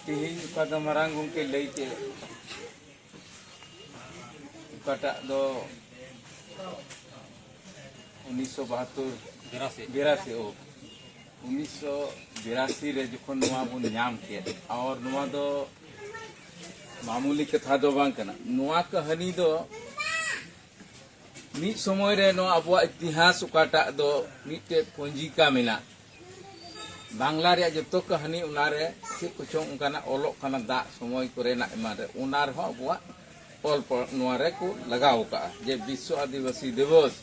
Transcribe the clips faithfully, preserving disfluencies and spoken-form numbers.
ᱛᱮᱦᱮᱧ ᱚᱠᱟ ᱫᱚ ᱢᱟᱨᱟᱝ ᱜᱚᱢᱠᱮ ᱞᱟᱹᱭ ᱠᱮᱫ, ᱚᱠᱟᱴᱟᱜ ᱫᱚ ᱩᱱᱤᱥᱥᱚ ᱵᱟᱦᱟᱛᱛᱳᱨ ᱵᱤᱨᱟᱥᱤ᱾ ᱵᱤᱨᱟᱥᱤ, ᱳ, ᱩᱱᱤᱥᱥᱚ ᱵᱤᱨᱟᱥᱤ ᱨᱮ ᱡᱚᱠᱷᱚᱱ ᱱᱚᱣᱟ ᱵᱚᱱ ᱧᱟᱢ ᱠᱮᱫ, ᱟᱨ ᱱᱚᱣᱟ ᱫᱚ ᱢᱟᱢᱩᱞᱤ ᱠᱟᱛᱷᱟ ᱫᱚ ᱵᱟᱝ ᱠᱟᱱᱟ᱾ ᱱᱚᱣᱟ ᱠᱟᱹᱦᱱᱤ ᱫᱚ ᱢᱤᱫ ᱥᱚᱢᱚᱭ ᱨᱮ ᱱᱚᱣᱟ ᱟᱵᱚᱣᱟᱜ ᱤᱛᱤᱦᱟᱥ ᱚᱠᱟᱴᱟᱜ ᱫᱚ ᱢᱤᱫᱴᱮᱡ ᱯᱚᱧᱡᱤᱠᱟ ᱢᱮᱱᱟᱜ, ᱵᱟᱝᱞᱟ ᱨᱮᱭᱟᱜ ᱡᱚᱛᱚ ᱠᱟᱹᱦᱱᱤ ᱚᱱᱟᱨᱮ ᱪᱮᱫ ᱠᱚᱪᱚᱝ ᱚᱱᱠᱟᱱᱟᱜ ᱚᱞᱚᱜ ᱠᱟᱱᱟ ᱫᱟᱜ ᱥᱚᱢᱚᱭ ᱠᱚᱨᱮᱱᱟᱜ ᱮᱢᱟᱱ ᱨᱮ, ᱚᱱᱟ ᱨᱮᱦᱚᱸ ᱟᱵᱚᱣᱟᱜ ᱚᱞ ᱯᱚ-, ᱱᱚᱣᱟ ᱨᱮᱠᱚ ᱞᱟᱜᱟᱣ ᱠᱟᱜᱼᱟ ᱡᱮ ᱵᱤᱥᱥᱚ ᱟᱹᱫᱤᱵᱟᱹᱥᱤ ᱫᱤᱵᱚᱥ᱾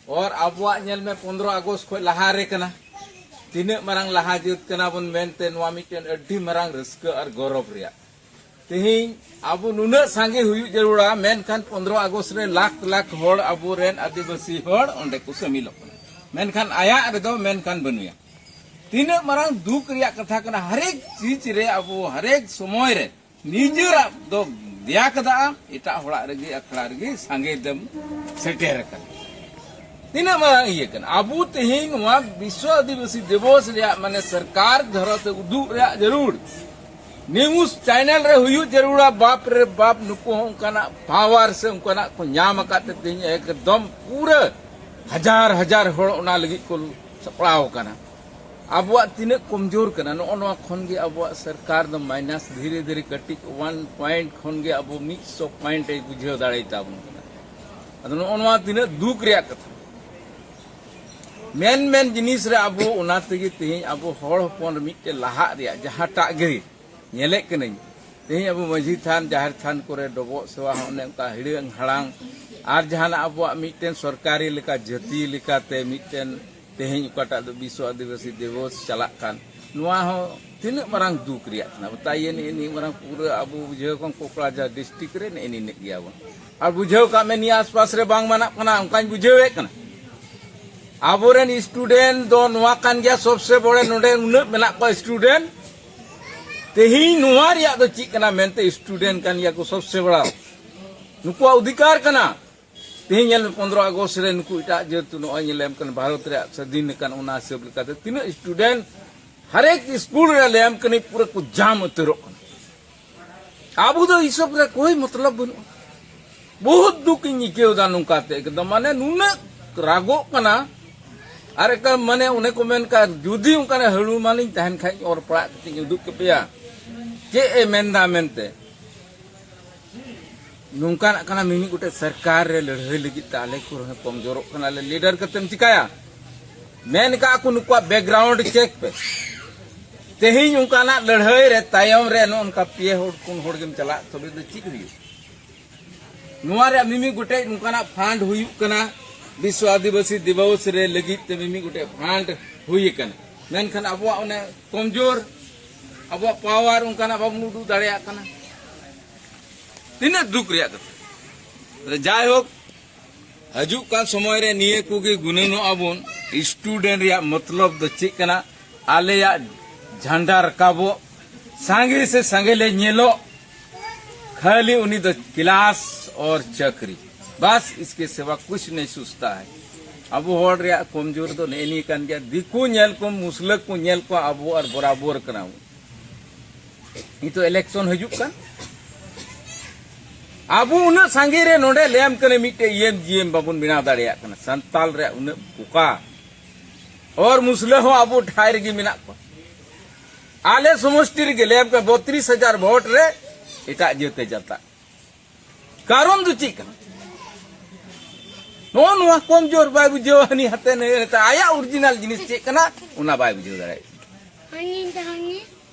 ᱚᱨ ᱟᱵᱚᱣᱟᱜ ᱧᱮᱞ ᱢᱮ ᱯᱚᱱᱫᱽᱨᱚ ᱟᱜᱚᱥᱴ ᱠᱷᱚᱱ ᱞᱟᱦᱟ ᱨᱮ ᱠᱟᱱᱟ᱾ ᱛᱤᱱᱟᱹᱜ ᱢᱟᱨᱟᱝ ᱞᱟᱦᱟ ᱡᱟᱹᱛ ᱠᱟᱱᱟ ᱵᱚᱱ ᱢᱮᱱᱛᱮ ᱱᱚᱣᱟ ᱢᱤᱫᱴᱮᱱ ᱟᱹᱰᱤ ᱢᱟᱨᱟᱝ ᱨᱟᱹᱥᱠᱟᱹ ᱟᱨ ᱜᱚᱨᱚᱵᱽ ᱨᱮᱭᱟᱜ᱾ ᱛᱮᱦᱮᱧ ᱟᱵᱚ ᱱᱩᱱᱟᱹᱜ ᱥᱟᱸᱜᱮ ᱦᱩᱭᱩᱜ ᱡᱟᱹᱨᱩᱲᱟ, ᱢᱮᱱᱠᱷᱟᱱ ᱯᱚᱱᱫᱽᱨᱚ ᱟᱜᱚᱥᱴ ᱨᱮ ᱞᱟᱠᱷ ᱞᱟᱠᱷ ᱦᱚᱲ, ᱟᱵᱚᱨᱮᱱ ᱟᱹᱫᱤᱵᱟᱹᱥᱤ ᱦᱚᱲ ᱚᱸᱰᱮ ᱠᱚ ᱥᱟᱹᱢᱤᱞᱚᱜ ᱠᱟᱱᱟ, ᱢᱮᱱᱠᱷᱟᱱ ᱟᱭᱟᱜ ᱨᱮᱫᱚ ᱢᱮᱱᱠᱷᱟᱱ ᱵᱟᱹᱱᱩᱭᱟ᱾ ᱛᱤᱱᱟᱹᱜ ᱢᱟᱨᱟᱝ ᱫᱩᱠ ᱨᱮᱭᱟᱜ ᱠᱟᱛᱷᱟ ᱠᱟᱱᱟ᱾ ᱦᱟᱨᱮᱠ ᱪᱤᱡᱽ ᱨᱮ ᱟᱵᱚ ᱦᱟᱨᱮᱠ ᱥᱚᱢᱚᱭ ᱨᱮ ᱱᱤᱡᱮᱨᱟᱜ ᱫᱚ ᱫᱮᱭᱟ ᱠᱟᱫᱟ, ᱮᱴᱟᱜ ᱦᱚᱲᱟᱜ ᱨᱮᱜᱮ ᱟᱠᱷᱲᱟ ᱨᱮᱜᱮ ᱥᱟᱸᱜᱮ ᱫᱮᱢ ᱥᱮᱴᱮᱨ ᱟᱠᱟᱱᱟ᱾ ᱛᱤᱱᱟᱹᱜ ᱢᱟᱨᱟᱝ ᱤᱭᱟᱹ ᱠᱟᱱᱟ᱾ ᱟᱵᱚ ᱛᱮᱦᱮᱧ ᱱᱚᱣᱟ ᱵᱤᱥᱥᱚ ᱟᱹᱫᱤᱵᱟᱹᱥᱤ ᱫᱤᱵᱚᱥ ᱨᱮᱭᱟᱜ ᱢᱟᱱᱮ ᱥᱚᱨᱠᱟᱨ ᱫᱷᱟᱨᱟ ᱛᱮ ᱩᱫᱩᱜ ᱨᱮᱭᱟᱜ ᱡᱟᱹᱨᱩᱲ, ᱱᱤᱭᱩᱡᱽ ᱪᱮᱱᱮᱞ ᱨᱮ ᱦᱩᱭᱩᱜ ᱡᱟᱹᱨᱩᱲᱟ᱾ ᱵᱟᱯ ᱨᱮ ᱵᱟᱯ, ᱱᱩᱠᱩ ᱦᱚᱸ ᱚᱱᱠᱟᱱᱟᱜ ᱯᱟᱣᱟᱨ ᱥᱮ ᱚᱱᱠᱟᱱᱟᱜ ᱠᱚ ᱧᱟᱢ ᱟᱠᱟᱫ ᱛᱮ ᱛᱮᱦᱮᱧ ᱮᱠᱫᱚᱢ ᱯᱩᱨᱟᱹ ᱦᱟᱡᱟᱨ ᱦᱟᱡᱟᱨ ᱦᱚᱲ ᱚᱱᱟ ᱞᱟᱹᱜᱤᱫ ᱠᱚ ᱥᱟᱯᱲᱟᱣ ᱟᱠᱟᱱᱟ᱾ ᱟᱵᱚᱣᱟᱜ ᱛᱤᱱᱟᱹᱜ ᱠᱚᱢᱡᱳᱨ ᱠᱟᱱᱟ, ᱱᱚᱜᱼᱚ ᱱᱚᱣᱟ ᱠᱷᱚᱱ ᱜᱮ ᱟᱵᱚᱣᱟᱜ ᱥᱚᱨᱠᱟᱨ ᱫᱚ ᱢᱟᱭᱱᱟᱥ ᱫᱷᱤᱨᱮ ᱫᱷᱤᱨᱮ ᱠᱟᱹᱴᱤᱡ ᱚᱣᱟᱱ ᱯᱚᱭᱮᱱᱴ ᱠᱷᱚᱱ ᱜᱮ ᱟᱵᱚ ᱢᱤᱫ ᱥᱚ ᱯᱚᱭᱮᱱᱴ ᱮ ᱵᱩᱡᱷᱟᱹᱣ ᱫᱟᱲᱮᱭᱟᱛᱟ ᱵᱚᱱ ᱠᱟᱱᱟ᱾ ᱟᱫᱚ ᱱᱚᱜᱼᱚ ᱱᱚᱣᱟ ᱛᱤᱱᱟᱹᱜ ᱫᱩᱠ ᱨᱮᱭᱟᱜ ᱠᱟᱛᱷᱟ᱾ ᱢᱮᱱ ᱢᱮᱱ ᱡᱤᱱᱤᱥ ᱨᱮ ᱟᱵᱚ ᱚᱱᱟ ᱛᱮᱜᱮ ᱛᱮᱦᱮᱧ ᱟᱵᱚ ᱦᱚᱲ ᱦᱚᱯᱚᱱ ᱨᱮ ᱢᱤᱫᱴᱮᱱ ᱞᱟᱦᱟᱜ ᱨᱮᱭᱟᱜ ᱡᱟᱦᱟᱸᱴᱟᱜ ᱜᱮ ᱧᱮᱞᱮᱫ ᱠᱟᱹᱱᱟᱹᱧ᱾ ᱛᱮᱦᱮᱧ ᱟᱵᱚ ᱢᱟᱹᱡᱷᱤ ᱛᱷᱟᱱ, ᱡᱟᱦᱮᱨ ᱛᱷᱟᱱ ᱠᱚᱨᱮ ᱰᱚᱵᱚᱜ ᱥᱮᱵᱟ ᱦᱚᱸ ᱚᱱᱮ ᱚᱱᱠᱟ ᱦᱤᱲᱟᱹᱝ ᱦᱟᱲᱟᱝ, ᱟᱨ ᱡᱟᱦᱟᱱᱟᱜ ᱟᱵᱚᱣᱟᱜ ᱢᱤᱫᱴᱮᱱ ᱥᱚᱨᱠᱟᱨᱤ ᱞᱮᱠᱟ ᱡᱟᱹᱛᱤ ᱞᱮᱠᱟᱛᱮ ᱢᱤᱫᱴᱮᱱ ᱛᱮᱦᱮᱧ ᱚᱠᱟᱴᱟᱜ ᱫᱚ ᱵᱤᱥᱥᱚ ᱟᱹᱫᱤᱵᱟᱹᱥᱤ ᱫᱤᱵᱚᱥ ᱪᱟᱞᱟᱜ ᱠᱟᱱ, ᱱᱚᱣᱟ ᱦᱚᱸ ᱛᱤᱱᱟᱹᱜ ᱢᱟᱨᱟᱝ ᱫᱩᱠ ᱨᱮᱭᱟᱜ ᱠᱟᱱᱟ᱾ ᱵᱟᱛᱟᱭᱮ ᱱᱤᱜ ᱱᱤᱭᱟᱹ ᱢᱟᱨᱟᱝ ᱯᱩᱨᱟᱹ ᱟᱵᱚ ᱵᱩᱡᱷᱟᱹᱣ ᱠᱷᱚᱱ ᱠᱚᱠᱲᱟᱡᱟ ᱰᱤᱥᱴᱨᱤᱠᱴ ᱨᱮ ᱱᱤᱜ ᱱᱤᱱᱟᱹᱜ ᱜᱮᱭᱟᱵᱚᱱ᱾ ᱟᱨ ᱵᱩᱡᱷᱟᱹᱣ ᱠᱟᱜ ᱢᱮ ᱱᱤᱭᱟᱹ ᱟᱥᱯᱟᱥ ᱨᱮ ᱵᱟᱝ ᱢᱟᱱᱟᱜ ᱠᱟᱱᱟ, ᱚᱱᱠᱟᱧ ᱵᱩᱡᱷᱟᱹᱣᱮᱫ ᱠᱟᱱᱟ᱾ ᱟᱵᱚᱨᱮᱱ ᱥᱴᱩᱰᱮᱱᱴ ᱫᱚ ᱱᱚᱣᱟ ᱠᱟᱱ ᱜᱮᱭᱟ, ᱥᱚᱵᱥᱮ ᱵᱚᱲᱮ ᱱᱚᱰᱮ ᱩᱱᱟᱹᱜ ᱢᱮᱱᱟᱜ ᱠᱚᱣᱟ ᱥᱴᱩᱰᱮᱱᱴ᱾ ᱛᱮᱦᱮᱧ ᱱᱚᱣᱟ ᱨᱮᱭᱟᱜ ᱫᱚ ᱪᱮᱫ ᱠᱟᱱᱟ ᱢᱮᱱᱛᱮ ᱥᱴᱩᱰᱮᱱᱴ ᱠᱟᱱ ᱜᱮᱭᱟ ᱠᱚ ᱥᱚᱵᱥᱮ ᱵᱚᱲᱟ, ᱱᱩᱠᱩᱣᱟᱜ ᱚᱫᱷᱤᱠᱟᱨ ᱠᱟᱱᱟ᱾ ᱛᱮᱦᱮᱧ ᱧᱮᱞ ᱢᱮ, ᱯᱚᱱᱫᱽᱨᱚ ᱟᱜᱚᱥᱴ ᱨᱮ ᱱᱩᱠᱩ ᱮᱴᱟᱜ ᱡᱟᱹᱛ ᱱᱚᱜᱼᱚᱭ ᱧᱮᱞᱮᱢ ᱠᱟᱱ ᱵᱷᱟᱨᱚᱛ ᱨᱮᱭᱟᱜ ᱥᱟᱹᱫᱷᱤᱱ ᱟᱠᱟᱱ, ᱚᱱᱟ ᱦᱤᱥᱟᱹᱵ ᱞᱮᱠᱟᱛᱮ ᱛᱤᱱᱟᱹᱜ ᱥᱴᱩᱰᱮᱱᱴ ᱦᱟᱨᱮᱠ ᱥᱠᱩᱞ ᱨᱮ ᱞᱟᱹᱭᱟᱢ ᱠᱟᱹᱱᱟᱹᱧ ᱯᱩᱨᱟᱹ ᱠᱚ ᱡᱟᱢ ᱩᱛᱟᱹᱨᱚᱜ ᱠᱟᱱᱟ᱾ ᱟᱵᱚ ᱫᱚ ᱤᱥᱚᱵ ᱨᱮ ᱠᱳᱭ ᱢᱚᱛᱞᱚᱵ ᱵᱟᱹᱱᱩᱜᱼᱟ᱾ ᱵᱚᱦᱩᱛ ᱫᱩᱠ ᱤᱧ ᱟᱹᱭᱠᱟᱹᱣ ᱮᱫᱟ ᱱᱚᱝᱠᱟ ᱛᱮ, ᱮᱠᱫᱚᱢ ᱢᱟᱱᱮ ᱱᱩᱱᱟᱹᱜ ᱨᱟᱜᱚᱜ ᱠᱟᱱᱟ᱾ ᱟᱨ ᱮᱠᱟᱞ ᱢᱟᱱᱮ ᱚᱱᱮ ᱠᱚ ᱢᱮᱱ ᱠᱟᱜ, ᱡᱩᱫᱤ ᱚᱱᱠᱟᱱᱟᱜ ᱦᱟᱹᱲᱩ ᱢᱟᱞᱤᱧ ᱛᱟᱦᱮᱱ ᱠᱷᱟᱡ ᱚᱨ ᱯᱟᱲᱟᱜ ᱠᱟᱛᱮᱧ ᱩᱫᱩᱜ ᱠᱮᱯᱮᱭᱟ ᱪᱮᱫ ᱮ ᱢᱮᱱᱫᱟ ᱢᱮᱱᱛᱮ᱾ ᱱᱚᱝᱠᱟᱱᱟᱜ ᱠᱟᱱᱟ, ᱢᱤᱢᱤᱫ ᱜᱚᱴᱮᱡ ᱥᱚᱨᱠᱟᱨ ᱨᱮ ᱞᱟᱹᱲᱦᱟᱹᱭ ᱞᱟᱹᱜᱤᱫ ᱛᱮ ᱟᱞᱮ ᱠᱚ ᱨᱮᱦᱚᱸ ᱠᱚᱢᱡᱳᱨᱚᱜ ᱠᱟᱱᱟᱞᱮ᱾ ᱞᱤᱰᱟᱨ ᱠᱟᱛᱮᱢ ᱪᱤᱠᱟᱭᱟ? ᱢᱮᱱ ᱠᱟᱜ ᱠᱚ ᱱᱩᱠᱩᱣᱟᱜ ᱵᱮᱠᱜᱨᱟᱣᱩᱱᱰ ᱪᱮᱠ ᱯᱮ᱾ ᱛᱮᱦᱮᱧ ᱚᱱᱠᱟᱱᱟᱜ ᱞᱟᱹᱲᱦᱟᱹᱭ ᱨᱮ ᱛᱟᱭᱚᱢ ᱨᱮ ᱱᱚᱜᱼᱚ ᱱᱚᱝᱠᱟ ᱯᱮ ᱦᱚᱲ ᱯᱩᱱ ᱦᱚᱲ ᱜᱮᱢ ᱪᱟᱞᱟᱜ, ᱛᱚᱵᱮ ᱫᱚ ᱪᱮᱫ ᱦᱩᱭᱩᱜ? ᱱᱚᱣᱟ ᱨᱮᱭᱟᱜ ᱢᱤᱢᱤᱫ ᱜᱚᱴᱮᱡ ᱱᱚᱝᱠᱟᱱᱟᱜ ᱯᱷᱟᱱᱰ ᱦᱩᱭᱩᱜ ᱠᱟᱱᱟ, ᱵᱤᱥᱣ ᱟᱹᱫᱤᱵᱟᱹᱥᱤ ᱫᱤᱵᱚᱥ ᱨᱮ ᱞᱟᱹᱜᱤᱫ ᱛᱮ ᱢᱤᱢᱤᱫ ᱜᱚᱴᱮᱡ ᱯᱷᱟᱱᱰ ᱦᱩᱭ ᱟᱠᱟᱱᱟ, ᱢᱮᱱᱠᱷᱟᱱ ᱟᱵᱚᱣᱟᱜ ᱚᱱᱮ ᱠᱚᱢᱡᱳᱨ, ᱟᱵᱚᱣᱟᱜ ᱯᱟᱣᱟᱨ ᱚᱱᱠᱟᱱᱟᱜ ᱵᱟᱵᱚᱱ ᱩᱫᱩᱜ ᱫᱟᱲᱮᱭᱟᱜ ᱠᱟᱱᱟ᱾ ᱛᱤᱱᱟᱹᱜ ᱫᱩᱠ ᱨᱮᱭᱟᱜ ᱠᱟᱛᱷᱟ᱾ ᱡᱟᱭᱦᱳᱠ, ᱦᱤᱡᱩᱜ ᱠᱟᱱ ᱥᱚᱢᱚᱭ ᱨᱮ ᱱᱤᱭᱟᱹ ᱠᱚᱜᱮ ᱜᱩᱱᱟᱹᱱᱚᱜᱼᱟ ᱵᱚᱱ, ᱥᱴᱩᱰᱮᱱᱴ ᱨᱮᱭᱟᱜ ᱢᱚᱛᱞᱚᱵ ᱫᱚ ᱪᱮᱫ ᱠᱟᱱᱟ? ᱟᱞᱮᱭᱟᱜ ᱡᱷᱟᱱᱰᱟ ᱨᱟᱠᱟᱵᱚᱜ, ᱥᱟᱸᱜᱮ ᱥᱮ ᱥᱟᱸᱜᱮ ᱞᱮ ᱧᱮᱞᱚᱜ, ᱠᱷᱟᱹᱞᱤ ᱩᱱᱤ ᱫᱚ ᱠᱞᱟᱥ ᱚᱨ ᱪᱟᱹᱠᱨᱤ, ᱵᱟᱥ, ᱤᱥᱠᱮ ᱥᱤᱣᱟ ᱠᱩᱪ ᱱᱟᱦᱤᱸ ᱥᱩᱡᱷᱛᱟ ᱦᱟᱭ᱾ ᱟᱵᱚ ᱦᱚᱲ ᱨᱮᱭᱟᱜ ᱠᱚᱢᱡᱳᱨ ᱫᱚ ᱱᱮᱜᱼᱮ ᱱᱤᱭᱟᱹ ᱠᱟᱱ ᱜᱮᱭᱟ᱾ ᱫᱤᱠᱩ ᱧᱮᱞ ᱠᱚᱢ, ᱢᱩᱥᱞᱟᱹ ᱠᱚ ᱧᱮᱞ ᱠᱚᱣᱟ, ᱟᱵᱚ ᱟᱨ ᱵᱚᱨᱟᱵᱚᱨ ᱠᱟᱱᱟ ᱵᱚᱱ᱾ ᱱᱤᱛᱚᱜ ᱤᱞᱮᱠᱥᱚᱱ ᱦᱤᱡᱩᱜ ᱠᱟᱱ, ᱟᱵᱚ ᱩᱱᱟᱹᱜ ᱥᱟᱸᱜᱮ ᱨᱮ ᱱᱚᱰᱮ ᱞᱟᱹᱭᱟᱢ ᱠᱟᱱᱟ ᱢᱤᱫᱴᱮᱡ ᱤᱭᱮᱢ ᱡᱤᱭᱮᱢ ᱵᱟᱵᱚᱱ ᱵᱮᱱᱟᱣ ᱫᱟᱲᱮᱭᱟᱜ ᱠᱟᱱᱟ᱾ ᱥᱟᱱᱛᱟᱞ ᱨᱮᱭᱟᱜ ᱩᱱᱟᱹᱜ ᱵᱚᱠᱟ, ᱚᱨ ᱢᱩᱥᱞᱟᱹ ᱦᱚᱸ ᱟᱵᱚ ᱴᱷᱟᱭ ᱨᱮᱜᱮ ᱢᱮᱱᱟᱜ ᱠᱚᱣᱟ᱾ ᱟᱞᱮ ᱥᱚᱢᱚᱥᱴᱤ ᱨᱮᱜᱮ ᱞᱟᱹᱭᱟᱢ ᱠᱟᱱᱟ ᱵᱚᱛᱨᱤᱥ ᱦᱟᱡᱟᱨ ᱵᱷᱳᱴ ᱨᱮ ᱮᱴᱟᱜ ᱡᱟᱹᱛ ᱮ ᱡᱟᱛᱟ᱾ ᱠᱟᱨᱚᱱ ᱫᱚ ᱪᱮᱫ ᱠᱟᱱᱟ? ᱱᱚᱜᱼᱚ ᱱᱚᱣᱟ ᱠᱚᱢᱡᱳᱨ ᱵᱟᱭ ᱵᱩᱡᱷᱟᱹᱣᱟ, ᱦᱟᱹᱱᱤ ᱦᱟᱛᱮ ᱱᱟᱹᱭ ᱦᱟᱛᱮ, ᱟᱭᱟᱜ ᱚᱨᱤᱡᱤᱱᱟᱞ ᱡᱤᱱᱤᱥ ᱪᱮᱫ ᱠᱟᱱᱟ ᱚᱱᱟ ᱵᱟᱭ ᱵᱩᱡᱷᱟᱹᱣ ᱫᱟᱲᱮᱭᱟᱜᱼᱟ᱾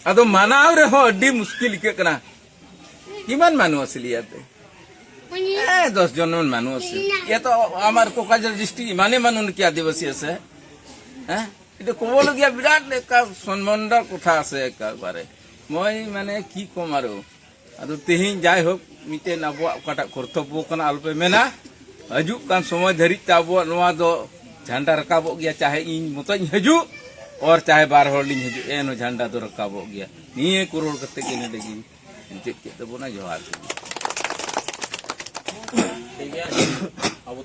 ᱟᱫᱚ ᱢᱟᱱᱟᱣ ᱨᱮᱦᱚᱸ ᱟᱹᱰᱤ ᱢᱩᱥᱠᱤᱞ ᱟᱹᱭᱠᱟᱹᱜ ᱠᱟᱱᱟ᱾ কিমান মানুহ আছিলি ইয়াতে? এ, দহ জন মান মানুহ আছিল। ইয়াত আমাৰ কোকৰাঝাৰ ডিষ্ট্ৰিক্ট ইমানেই মানুহ নেকি আদিবাসী আছে? হে? এইটো ক'বলগীয়া বিৰাট এটা সন্মানদাৰ কথা আছে একেবাৰে। মই মানে কি ক'ম আৰু। ᱟᱫᱚ ᱛᱮᱦᱮᱧ ᱡᱟᱭᱦᱳᱠ, ᱢᱤᱫᱴᱮᱱ ᱟᱵᱚᱣᱟᱜ ᱚᱠᱟᱴᱟᱜ ᱠᱚᱨᱛᱚᱵᱵᱚ ᱠᱟᱱᱟ, ᱟᱞᱚᱯᱮ ᱢᱮᱱᱟ, ᱦᱤᱡᱩᱜ ᱠᱟᱱ ᱥᱚᱢᱚᱭ ᱫᱷᱟᱹᱨᱤᱡ ᱛᱮ ᱟᱵᱚᱣᱟᱜ ᱱᱚᱣᱟ ᱫᱚ ᱡᱷᱟᱱᱰᱟ ᱨᱟᱠᱟᱵᱚᱜ ᱜᱮᱭᱟ, ᱪᱟᱦᱮ ᱤᱧ ᱢᱚᱛᱚᱧ ᱦᱤᱡᱩᱜ ᱚᱨ ᱪᱟᱦᱮ ᱵᱟᱨ ᱦᱚᱲ ᱞᱤᱧ ᱦᱤᱡᱩᱜ, ᱮᱱᱦᱚᱸ ᱡᱷᱟᱱᱰᱟ ᱫᱚ ᱨᱟᱠᱟᱵᱚᱜ ᱜᱮᱭᱟ᱾ ᱱᱤᱭᱟᱹ ᱠᱚ ᱨᱚᱲ ᱠᱟᱛᱮ ᱜᱮ ᱱᱚᱰᱮ ᱜᱤᱧ ᱢᱩᱪᱟᱹᱫ ᱠᱮᱫ ᱛᱟᱵᱚᱱᱟ᱾ ᱡᱚᱦᱟᱨ ᱜᱮ᱾ ᱴᱷᱤᱠ ᱜᱮᱭᱟ, ᱟᱵᱚ